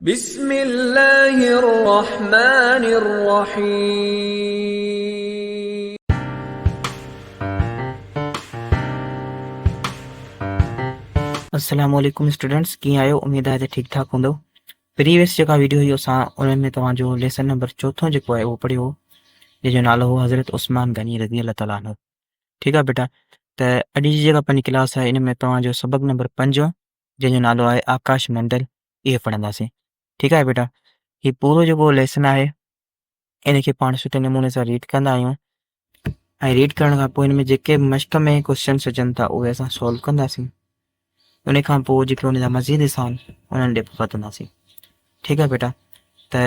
بسم الله الرحمٰن الرحيم. السلام عليڪم اسٽوڊنٽس ڪيئن آهيو اميد آهي ته ٺيڪ ٺاڪ هوندو پريويس جيڪا ويڊيو هئي اسان ان ۾ توهان جو ليسن نمبر چوٿون جيڪو آهي اهو پڙهيو هو جنهن جو نالو هو حضرت عثمان غني رضي الله تعالٰي عنه ٺيڪ آهي بيٽا ته اڄ جي جيڪا پنهنجي ڪلاس آهي ان ۾ توهان جو سبق نمبر پنجون جنهن جو نالو آهي آڪاش منڊل اهو پڙهنداسين ٺيڪ آهي بيٽا هي پورو جيڪو ليسن آهي ان کي پاڻ سٺي نموني سان ريڊ ڪندا آهيون ۽ ريڊ ڪرڻ کان پوء ان ۾ جيڪي مشق ۾ ڪوشچنس اچن ٿا اهي اسان سالو ڪنداسين ان کان پوء جيڪي ان جا مزيد حصا آهن انهن ڏي وڌنداسين ٺيڪ آهي بيٽا ته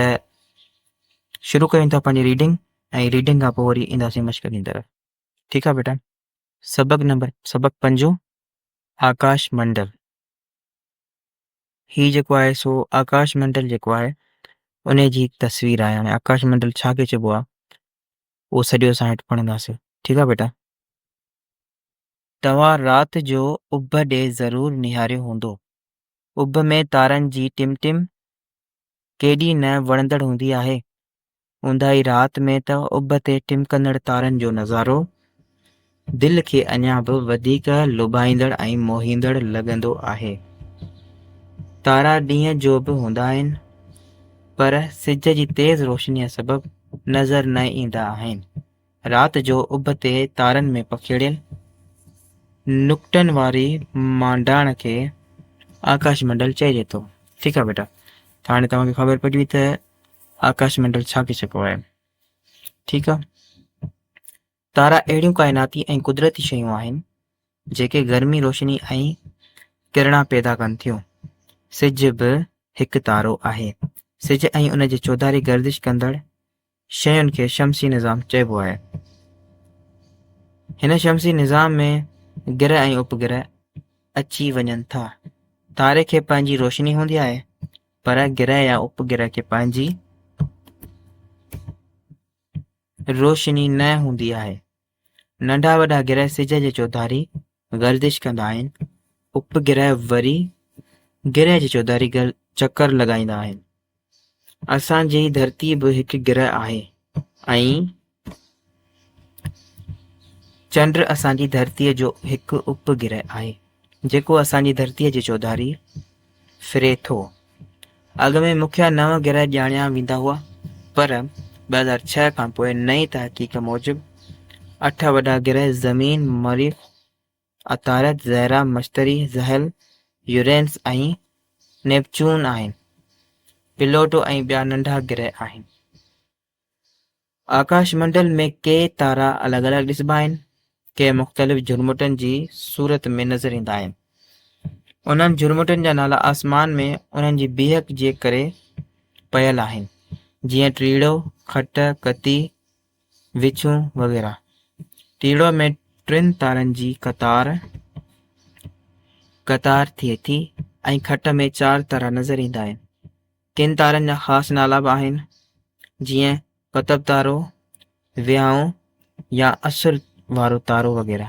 شروع ڪيون ٿا پنهنجي ريڊنگ ۽ ريڊنگ کان پوء وري اينداسين مشق جي طرف ٺيڪ آهي بيٽا سبق نمبر سبق پنجون آڪاش منڊل هي جيڪو آهي سو آڪاش منڊل جيڪو آهي ان جي هڪ تصوير آهي هاڻي آڪاش منڊل ڇا کي چئبو آهي اهو سڄو اسان هيٺ پڙهنداسين ٺيڪ آهي بيٽا توهان رات جو اڀ ڏي ضرور نهاريو هوندو. اڀ ۾ تارن جي ٽم ٽم ڪيڏي نه وڻندڙ هوندي آهي. اونداهي رات ۾ ته اڀ تي ٽمڪندڙ تارن جو نظارو دل کي اڃا به وڌيڪ لڀائيندڙ ۽ موهيندڙ لڳندو آهي. تارا ڏينهن جو به هوندا آهن، پر سج جي تيز روشنيء سبب نظر نه ايندا آهن. رات جو اڀ تي تارن ۾ پکيڙيل نقطن واري مانڊاڻ کي آڪاش منڊل چئجي ٿو. ٺيڪ آهي بيٽا، ته هاڻي توهان کي خبر پئجي وئي ته آڪاش منڊل ڇا کي چئبو آهي؟ ٺيڪ آ. تارا اهڙيون ڪائناتي ۽ قدرتي شيون آهن، جيڪي گرمي، روشني ۽ ڪرڻا پيدا ڪن ٿيون. سج به هڪ تارو آهي. سج ۽ ان جي چوڌاري گردش ڪندڙ شين کي شمسي نظام چئبو آهي. هن شمسي نظام ۾ گرهه ۽ اپگرهه اچي وڃن ٿا. تاري کي پنهنجي روشني هوندي آهي. پر گرهه يا اپگرهه کي پنهنجي روشني نه هوندي آهي. ننڍا وڏا گرهه سج جي چوڌاري گردش ڪندا آهن. اپگرهه وري گرهه جي چوڌاري چڪر لڳائيندا آهن. اسان جي ڌرتي به هڪ گرهه آهي ۽ چنڊ اسان جي ڌرتيء جو هڪ اپگرهه آهي، جيڪو اسان جي ڌرتيء جي چوڌاري ڦري ٿو. اڳ ۾ مکيه نو گرهه ڄاڻيا ويندا هئا، پر 2006 کان پوء نئين تحقيق موجب اٺ وڏا گرهه زمين، مريخ، عطارد، زهره، مشتري، زحل، يورينس ۽ نيپچون آهن. پلوٽو ۽ ٻيا ننڍا گرهه آهن. آڪاش منڊل ۾ ڪي تارا الڳ الڳ ڏسبا آهن، ڪي مختلف جهرمٽن جي صورت ۾ نظر ايندا آهن. انهن جهرمٽن جا نالا آسمان ۾ انهن جي بيهڪ جي ڪري پيل آهن، جيئن ٽيڙو، کٽ، ڪتي، وڇون وغيره. ٽيڙو ۾ ٽن تارن جي قطار قطار ٿئي ٿي ۽ کٽ ۾ چار تارا نظر ايندا آهن. ڪن تارن جا خاص نالا به آهن، جيئن قطب تارو، ويهائون يا اسر وارو تارو وغيره.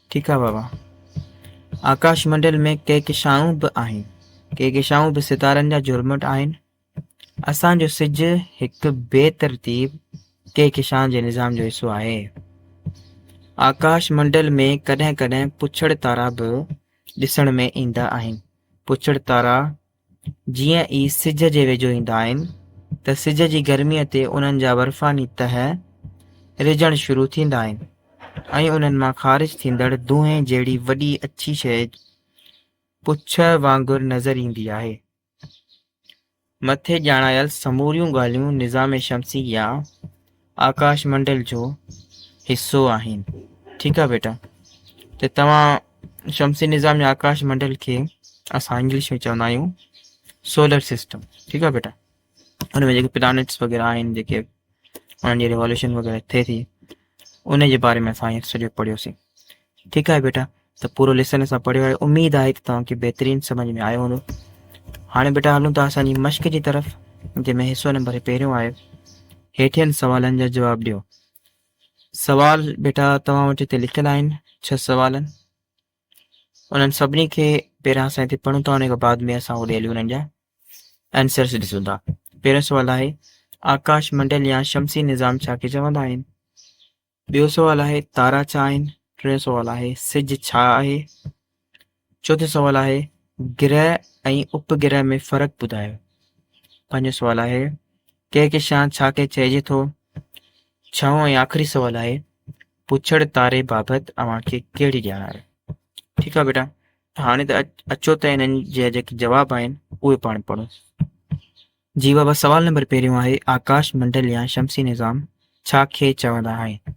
ٺيڪ آ بابا. آڪاش منڊل ۾ ڪهڪشائون به آهن. ڪهڪشائون به ستارن جا جهرمٽ آهن. اسان جو سج هڪ بي ترتيب ڪهڪشان جي نظام جو حصو آهي. آڪاش منڊل ۾ ڪڏهن ڪڏهن پڇڙ تارا به ڏسڻ ۾ ايندا آهن. پڇڙ تارا جيئن ئي سج جي ويجهو ايندا آهن ته سج جي گرميء تي انهن جا برفاني تهه رجڻ شروع ٿيندا آهن ۽ انهن مان خارج ٿيندڙ دونهين جهڙي وڏي اڇي شيء پڇ وانگر نظر ايندي آهي. مٿي ڄاڻايل سموريون ڳالهيون نظام شمسي يا آڪاش منڊل جو حصو آهن. ٺيڪ آهي بيٽا ته توهان شمسي نظام يا آڪاش منڊل کي اسان انگلش ۾ چوندا آهيون سولر سسٽم ٺيڪ آهي بيٽا ان ۾ جيڪي پلانيٽس وغيره آهن جيڪي انهن جي ريوالوشن وغيره ٿئي ٿي ان جي باري ۾ اسان سڄو پڙهيوسين ٺيڪ آهي بيٽا ته پورو ليسن اسان پڙهيو آهي اميد آهي ته توهان کي بهترين سمجھ ۾ آيو هوندو هاڻي بيٽا هلون ٿا اسان جي مشق جي طرف جنهن ۾ حصو نمبر پهريون آهي هيٺين سوالن جا جواب ڏيو سوال بيٽا توهان وٽ هتي لکيل آهن ڇهه سوال انهن سڀني کي پهريان اسان هتي پڙهون ٿا ان کان بعد ۾ اسان هوڏي هلي انهن جا آنسرس ڏسون ٿا. پهريون سوال آهي، آڪاش منڊل يا شمسي نظام ڇا کي چوندا آهن؟ ٻيو سوال آهي، تارا ڇا آهن؟ ٽيون سوال آهي، سج ڇا آهي؟ چوٿون سوال آهي، گرهه ۽ اپگرهه ۾ فرق ٻڌايو. پنجون سوال آهي، ڪهڪشان ڇا کي چئجي ٿو؟ ڇهون ۽ آخري سوال آهي، پڇڙ تاري بابت اوهان کي ڪهڙي ڄاڻ آهي؟ ٺيڪ آهي بيٽا، هاڻي ته اچو ته انهن جا جيڪي جواب آهن اهي پاڻ پڙهون. جي بابا سوال نمبر پهريون آهي آڪاش منڊل يا شمسي نظام ڇا کي چوندا آهن؟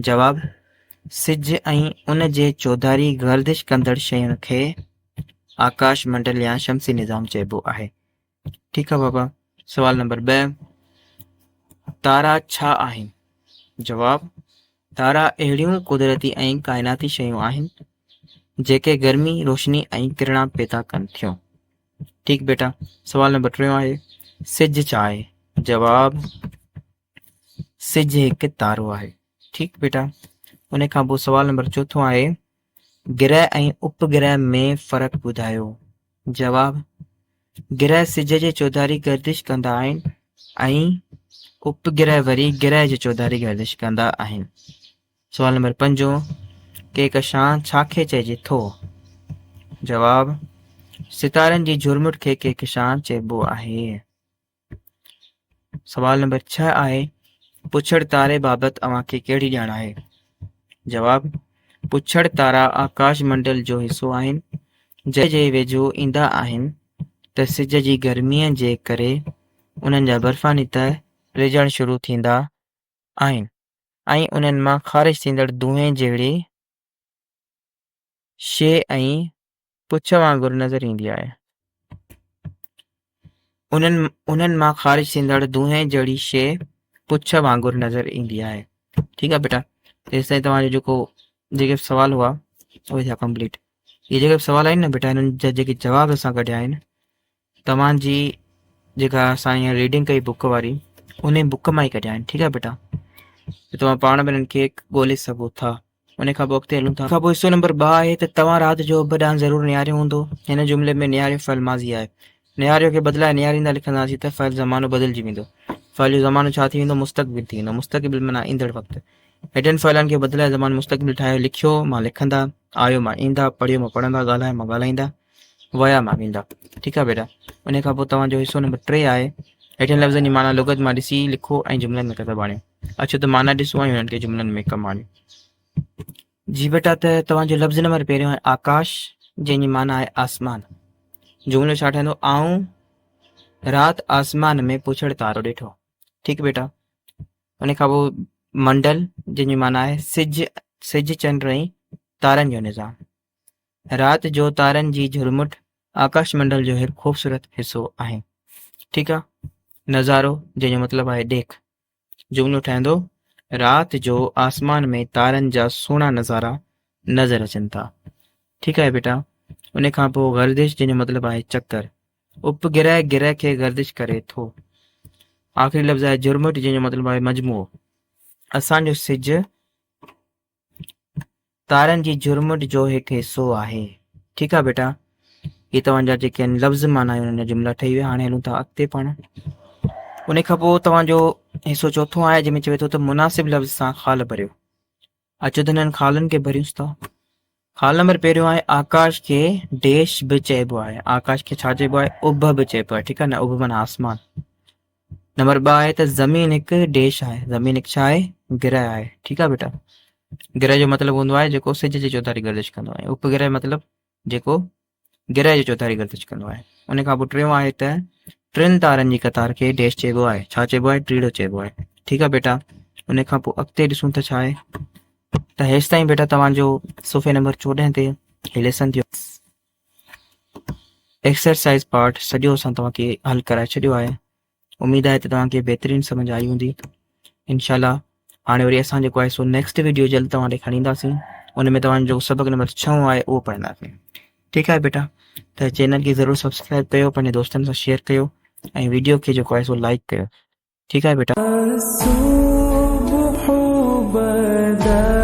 جواب، سج ۽ ان جي چوڌاري گردش ڪندڙ شين کي آڪاش منڊل يا شمسي نظام چئبو آهي. ٺيڪ آهي بابا سوال نمبر 2 تارا ڇا آهن؟ جواب، تارا اهڙيون قدرتي ۽ ڪائناتي شيون آهن جيڪي گرمي، روشني ۽ ڪرڻا پيدا ڪن ٿيون. ٺيڪ بيٽا، سوال نمبر ٽيون آهي، سج ڇا آهي؟ جواب، سج هڪ تارو آهي. ٺيڪ بيٽا، ان کان پوء سوال نمبر چوٿون آهي، گرهه ۽ اپگرهه ۾ فرق ٻڌايو. جواب، گرهه سج جي چوڌاري گردش ڪندا آهن ۽ اپگرهه وري گرهه جي چوڌاري گردش ڪندا آهن. سوال نمبر پنجون، ڪهڪشان ڇا کي چئجي ٿو؟ جواب، ستارن جي جهرمٽ کي ڪهڪشان چئبو آهي. سوال نمبر 6 آهي، پڇڙ تاري بابت اوهان کي ڪهڙي ڄاڻ آهي؟ جواب، پڇڙ تارا آڪاش منڊل جو حصو آهن، جڏهن جي ويجهو ايندا آهن ته سج جي گرميء جي ڪري انهن جا برفاني تهه رجڻ شروع ٿيندا آهن. ۽ انهن مان خارج ٿيندڙ دونهين جهڙي شيء ۽ پڇ وانگر نظر ايندي آهي. انهن مان خارج ٿيندڙ دونهين جهڙي شيء پڇ وانگر نظر ايندي آهي. ٺيڪ آهي بيٽا، تيستائين توهان جو جيڪو جيڪي به سوال هئا اهي ٿيا ڪمپليٽ. اهي جيڪي به سوال آهن نه بيٽا، انهن جا جيڪي جواب اسان ڪڍيا آهن، توهان جي جيڪا اسان هينئر ريڊنگ ڪئي بڪ واري انهي بڪ مان ئي ڪڍيا آهن. ٺيڪ آهي بيٽا، ته توهان پاڻ به انهن کي ڳولي سگهو ٿا. ان کان پوء اڳتي هلون ٿا. کان پوء حصو نمبر 2 آهي ته توهان رات جو اڀ ڏانهن ضرور نهاريو هوندو. هن جملي ۾ نهاريو فعل ماضي آهي. نهاريو کي بدلائي نهاريندا لکنداسين ته فعل زمانو بدلجي ويندو. فعل جو زمانو ڇا ٿي ويندو؟ مستقبل ٿي ويندو. مستقبل معنيٰ ايندڙ وقت. هيٺين فعلن کي بدلائي زمان مستقبل ٺاهيو، لکيو مان لکندا، آيو مان ايندا، پڙهيو مان پڙهندا، ڳالهايو مان ڳالهائيندا. ويا مان ويندا. ٺيڪ آهي بيٽا، انهي کان پوء توهان جو حصو نمبر 3 آهي. هيٺين لفظن جي معنيٰ لغت مان ڏسي لکو ۽ جملن ۾ ڪتب آڻيو. اچو ته معنيٰ ڏسون ۽ انهن کي جملن ۾ ڪم آڻيون. جي بيٽا، ته توهان جو لفظ نمبر پهريون آهي آڪاش، جنهن جي معنيٰ آهي آسمان. جملو ڇا ٺهندو؟ آئون رات آسمان ۾ پوڇڙ تارو ڏٺو. ٺيڪ بيٽا، ان کان پوء منڊل، جنهن جي معنيٰ آهي سج، سج چنڊ ۽ تارن جو نظام. رات جو تارن جي جهرمٽ آڪاش منڊل جو هڪ خوبصورت حصو آهي. ٺيڪ آ. نظارو، جنهن جو مطلب آهي ڏيک. جملو ٺهندو، رات جو آسمان ۾ تارن جا سهڻا نظارا نظر اچن ٿا. ٺيڪ آهي بيٽا. ان کان پوء گردش، جنهن جو مطلب آهي چڪر. اپگرهه گرهه کي گردش ڪري ٿو. آخري لفظ آهي جهرمٽ، جنهن جو مطلب آهي مجموعو. اسان جو سج تارن جي جهرمٽ جو هڪ حصو آهي. ٺيڪ آ بيٽا، هي توهان جا جيڪي آهن لفظ معنيٰ آهن انهن جا جملا ٺهي ويا. هاڻي هلون ٿا اڳتي پاڻ. ان کان پوء توهان جو حصو چوٿون آهي جنهن ۾ چوي ٿو ته مناسب لفظ سان خال ڀريو. اچو ته هنن خالن کي ڀريونس ٿا. خال نمبر پهريون آهي آڪاش کي ڊيش به چئبو آهي. آڪاش کي ڇا چئبو آهي؟ اڀ به چئبو آهي. ٺيڪ آهي نه، اڀ معنيٰ آسمان. نمبر 2 آهي ته زمين هڪ ڊيش آهي. زمين هڪ ڇا آهي؟ گرهه آهي. ٺيڪ آهي بيٽا، گرهه جو مطلب هوندو آهي جيڪو سج جي چوڌاري گردش ڪندو آهي. اپگرهه مطلب جيڪو گرهه جي چوڌاري گردش ڪندو آهي. ان کان پوء ٽيون آهي ته ٽن تارن جي قطار کي ڊيش چئبو آهي. ڇا چئبو آهي؟ ٽيڙو چئبو آهي. ٺيڪ آهي بيٽا، ان کان پوء اڳتي ڏسون ته ڇا آهي. ته هيستائين بيٽا توهان جو صفحي نمبر 14 تي هي ليسن ٿيو. ايڪسرسائز پارٽ سڄو اسان توهان کي حل ڪرائي ڇڏيو آهي. اميد آهي ته توهان کي بهترين سمجھ آئي هوندي. انشاء الله هاڻي وري اسان جيڪو آهي سو نيڪسٽ ويڊيو جلد توهان ڏي کڻي اينداسين. ان ۾ توهان جو سبق نمبر 6 آهي اهو پڙهنداسين. ٺيڪ آهي بيٽا، ته چينل کي ضرور سبسڪرائب ڪيو، پنهنجي دوستن سان شيئر ڪيو ۽ ويڊيو کي جيڪو آهي سو لائڪ ڪيو. ٺيڪ آهي بيٽا. الصبح بدا.